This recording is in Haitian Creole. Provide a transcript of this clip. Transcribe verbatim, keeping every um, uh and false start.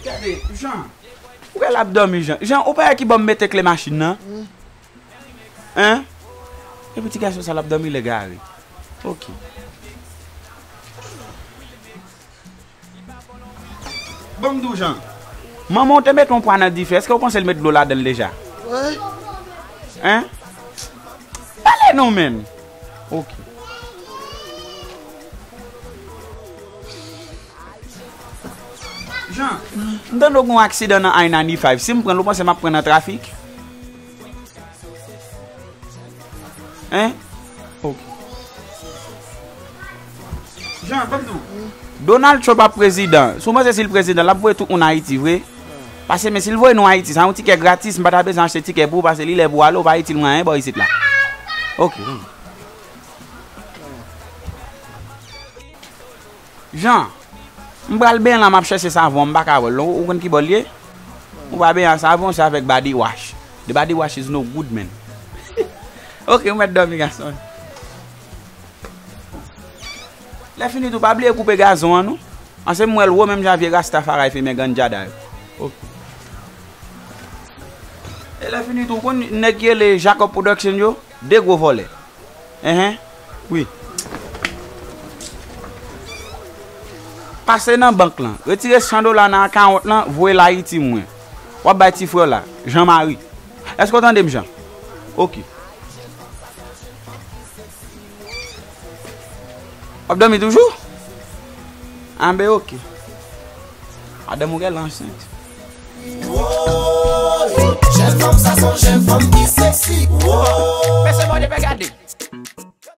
Gade, Jan. Ou wè l ap dòmi, Jan. Jan, ou pa wè ki bò m mete kle machin nan? Hein? Epi ti gason sa l ap dòmi l egare. Ok. Bon, m di w, Jan. Manman w te mete yon pwa nan dife. Èske w panse l met dlo ladan l deja? Wi. Hein? Pale non, menm. Ok. Jan, m tande w gen yon aksidan nan I ninety-five. Si m pran l, ou panse m ap pran nan trafik? Hein? Ok. Jan, ban m di w. Donald Trump ap prezidan. Si w panse si l prezidan, l ap voye tout moun Ayiti, vre? Paske, men si l voye nou Ayiti, sa yon tikè gratis, m pa ta bezwen achte tikè pou ou, paske li lè pou w ale, ou pa itil mwen anyen bò isit la. Ok. Jan, m pral benyen la, m ap chèche savon an, m pa ka wè l non. Ou konn ki bò l ye? Ou pa benyen ak savon, se avèk body wash. The body wash is no good, man. Ok, ou mèt dòmi, gason. Lè fini tou, pa bliye koupe gazon an, non. Anse m wè l wo, menm jan vye Rastafari fimen ganja da yo. Ok. E lè fini tou, ou konn nèg ki rele Jacob Production yo? De gwo vòlè. Enhen. Wi. Pase nan bank lan. Retire san dola nan akawont lan, voye l Ayiti mwen. W ap bay ti frè w la, Jean Marie. Èske w tande m, Jan? Ok. W ap dòmi toujou? Anben, ok. Madanm ou genlè ansent. Jèn fanm sa se yon jèn fanm ki sexy. Mesye, bon, te fè gade.